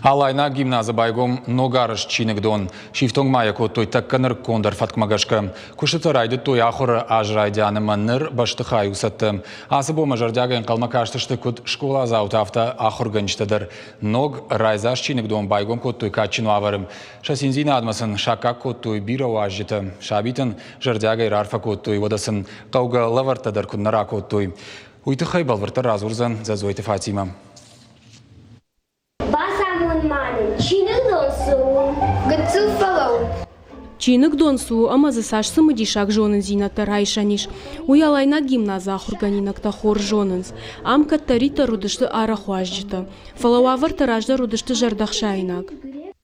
Алайнаг гимназы байгом ногарӕзт чиныгдон. Сифтонг ма йӕ кодтой тӕккӕ нырыккондӕр фӕткмӕ гӕсгӕ. Куыстытӕ райдыдтой ахуыры аз райдианы ӕмӕ ныр бӕстыхай у цӕттӕ. Ацы бонмӕ зӕрдиагӕй ӕнхъӕлмӕ кастысты куыд скъоладзаутӕ, афтӕ ахуыргӕнджытӕ дӕр. Ног райдзаст чиныгдон байгом кодтой кадджын уавӕры. Сӕ циндзинадмӕ сын саккаг кодтой бирӕ уазджытӕ. Сабитӕн зӕрдиагӕй раарфӕ кодтой, уӕдӕ сын хъӕугӕ лӕвӕрттӕ дӕр куыд нӕ ракодтой. Уый тыххӕй бӕлвырддӕр радзурдзӕн Дзӕдзойты Фатимӕ. Бацамон ма нын, чиныгдон цы у? Гыццыл фӕлӕуу. Чиныгдон цы у ӕмӕ дзы цас цымыдисаг зонындзинӕдтӕ райсӕн ис, уый Алайнаг гимназы ахуыргӕнинӕгтӕ хорз зонынц. Ам кӕддӕриддӕр уыдысты арӕх уазджытӕ. Фӕлӕ уавӕртӕ раздӕр уыдысты зӕрдӕхсаинаг.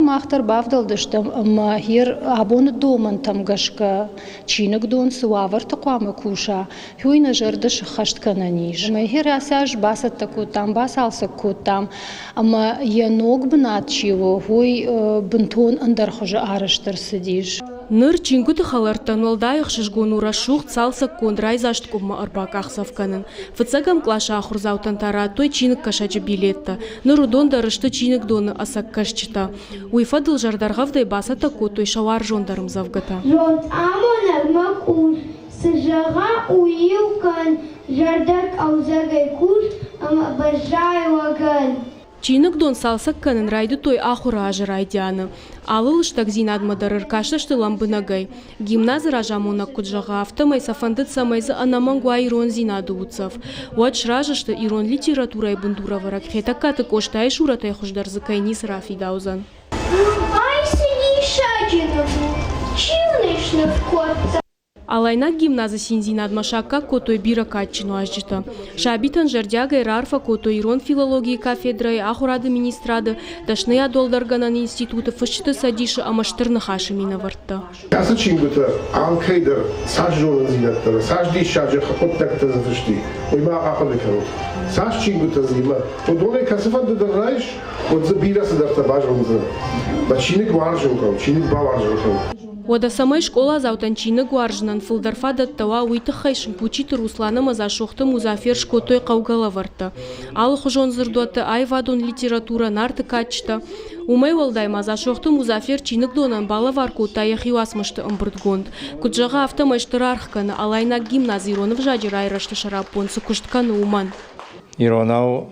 Мах дӕр бавдӕлдыстӕм ӕмӕ гьер абоны домӕнтӕм гӕсгӕ чиныгдон цы уавӕрты хъуамӕ куса, уый нӕ зӕрдӕ сыххӕст кӕнӕн ис. Ӕмӕ гьер ацы аз бацӕттӕ кодтам, бацалцӕг кодтам ӕмӕ йӕ ног бынат чи у, уый бынтон ӕндӕр хуызы арӕзт ӕрцыдис. Ныр чингуыты хӕлӕрттӕн уӕлдай ӕхсызгон у рӕсугъд цалцӕггонд райдзаст къуыммӕ ӕрбакъахдзӕф кӕнын. Фыццӕгӕм къласы ахуырдзаутӕн та радтой чиныгкӕсӕджы билеттӕ. Ныр уыдон дӕр сты чиныгдоны ӕцӕг кӕсджытӕ. Уый фӕдыл зӕрдӕргъӕвдӕй бацӕттӕ кодтой сӕ уарзондӕр ӕмдзӕвгӕтӕ. Зонд амонӕг мӕ къус, цы зӕгъа, уый-иу кӕн, зӕрдӕ хъӕлдзӕгӕй кус ӕмӕ баззай лӕгӕн. Чиныгдон цалцӕг кӕнын райдыдтой ахуыры азы райдианы. Алы лыстӕгдзинадмӕ дӕр ӕркастысты лӕмбынӕгӕй. Гимназы разамонӕг куыд зӕгъы, афтӕмӕй сӕ фӕндыд, цӕмӕй дзы ӕнӕмӕнг уа ирондзинады уддзӕф. Уӕд сразы сты, ирон литературӕйы бындурӕвӕрӕг Хетӕгкаты Къостайы сурӕтӕй хуыздӕр дзы кӕй ницы рафидаудзӕн. Ай цы диссаджы ныв у! Чи уын ӕй сныв кодта? Алайнаг гимназы циндзинадмӕ саккаг кодтой бирӕ кадджын уазджытӕ. Сабитӕн зӕрдиагӕй раарфӕ кодтой ирон филологийы кафедрӕйы, ахуырады министрады, дӕсныйад уӕлдӕргӕнӕн институты, фысджыты цӕдисы ӕмӕ Стыр Ныхасы минӕвӕрттӕ. Ацы чингуытӕ алкӕй дӕр цас зонындзинӕдтӕ, цас диссаджы хъуыддӕгтӕ дзы фыст и, уый ма ахъуыды кӕнут. Цас чингуытӕ дзы и, уыдонӕй кӕцыфӕнды дӕр райс, уӕд дзы бирӕ цыдӕртӕ базондзынӕ. Мӕ чиныг уарзын хъӕуы, чиныг бауарзын хъӕуы. Уӕдӕ цӕмӕй скъоладзаутӕн чиныг уарзынӕн фылдӕр фадӕттӕ уа, уый тыххӕй сын Кучиты Руслан ӕмӕ Дзасохты Музафер скодтой хъӕугӕ лӕвӕрттӕ. Алыхуызон дзырдуӕтты, аивадон литературӕ, Нарты кадджытӕ. Уымӕй уӕлдай ма Дзасохты Музафер чиныгдонӕн балӕвар кодта йӕхи уацмысты ӕмбырдгонд. Куыд зӕгъы, афтӕмӕй стыр аргъ кӕны, алайнаг гимназ ирон ӕвзаджы райрӕзты сӕраппонд цы куыст кӕны, уымӕн. Иронау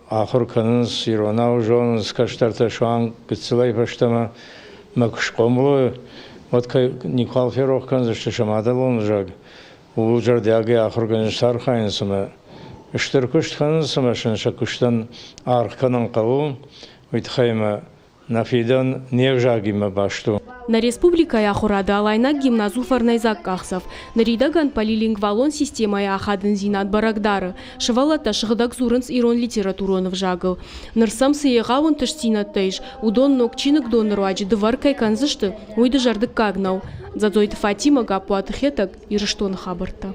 ахуыр кӕнынц, иронау зонынц кӕстӕртӕ суанг гыццылӕй фӕстӕмӕ мӕ куы схъомыл уой, уӕд кӕй никуал ферох кӕндзысты сӕ мадӕлон ӕвзаг, ууыл зӕрдиагӕй ахуыргӕнджытӕ архайынц ӕмӕ стыр куыст кӕнынц ӕмӕ сын сӕ куыстӕн аргъ кӕнын хъӕуы, уый тыххӕй ӕмӕ нӕ фидӕн не взагимӕ баст у. Нӕ республикӕйы ахуырады Алайнаг гимназ у фӕрнӕйдзаг къахдзӕф. Ныридӕгӕн полилингвалон системӕйы ахадындзинад бӕрӕг дары. Сывӕллӕттӕ сыгъдӕг дзурынц ирон литературон ӕвзагыл. Ныр сӕм цы егъау ӕнтыстдзинӕдтӕ ис, уыдон ног чиныгдоны руаджы дывӕр кӕй кӕндзысты, уый дызӕрдыггаг нӕу. Дзадзойты Фатимӕ, Гаппуаты Хетӕг, Ирыстоны хабӕрттӕ.